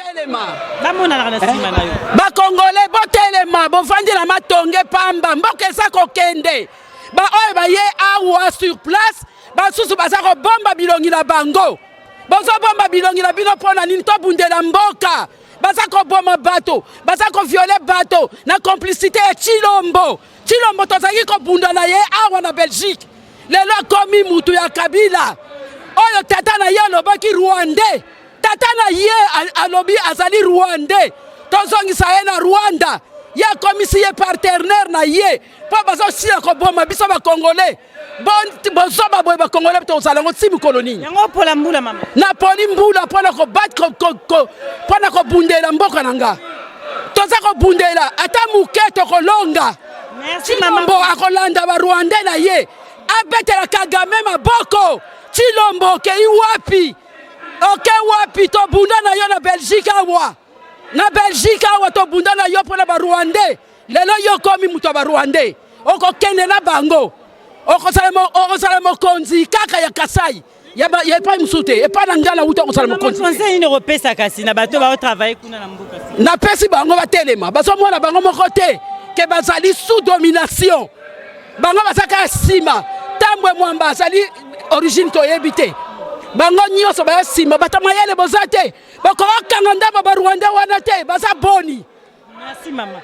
Botelema. Bamonanaka na nsima na yo. Bakongole botelema, bovandi na matonge pamba, mboka eza kokende. Baoyo baye awa sur place, basusu baza kobomba bilongi na bango. Bozobomba bilongi na bino mpo na nini? Tobundela mboka. Baza koboma bato, baza koviole bato na complicité ya Tshilombo. Tshilombo tozalaki kobunda na ye awa na Belgique, lelo akomi mutu ya Kabila oyo tata na ye alobaki rwandais. Tata na ye alobi azali rwandais, tozongisa ye na Rwanda. Ye akomisi ye partenaire na ye mpo bazosila koboma biso bakongole. Bozoba boye bakongole, tozala yango ti mokolo nini? Yango opola mbula, mama. Napoli mbula mpona mpona kobundela mboka na nga. Toza kobundela ata moke, tokolonga. Merci, mama. Tshilombo akolanda barwandais na ye, abetela Kagame maboko. Tshilombo, okei wapi? Oke wapi? Tobunda na yo na Belgique awa, na Belgique awa tobunda na yo mpona barwandais. Lelo yo okomi moto ya barwandais, okokende na bango, okozala mokonzi kaka ya Kasai, ya epai mosusu te. Epai na ngai nauta, okozala mokonzi. Conseil nini okopesa kasi na bato baotravaille kuna na mboka? Napesi bango batelema. Bazomona bango moko te ke bazali sous domination. Bango baza kaka nsima. Tambwe Mwamba azali origine toyebi te. Bango nyonso baya nsima. Bato mayele boza te, bakokanga ndambo barwandais wana te, baza boni. Merci, mama.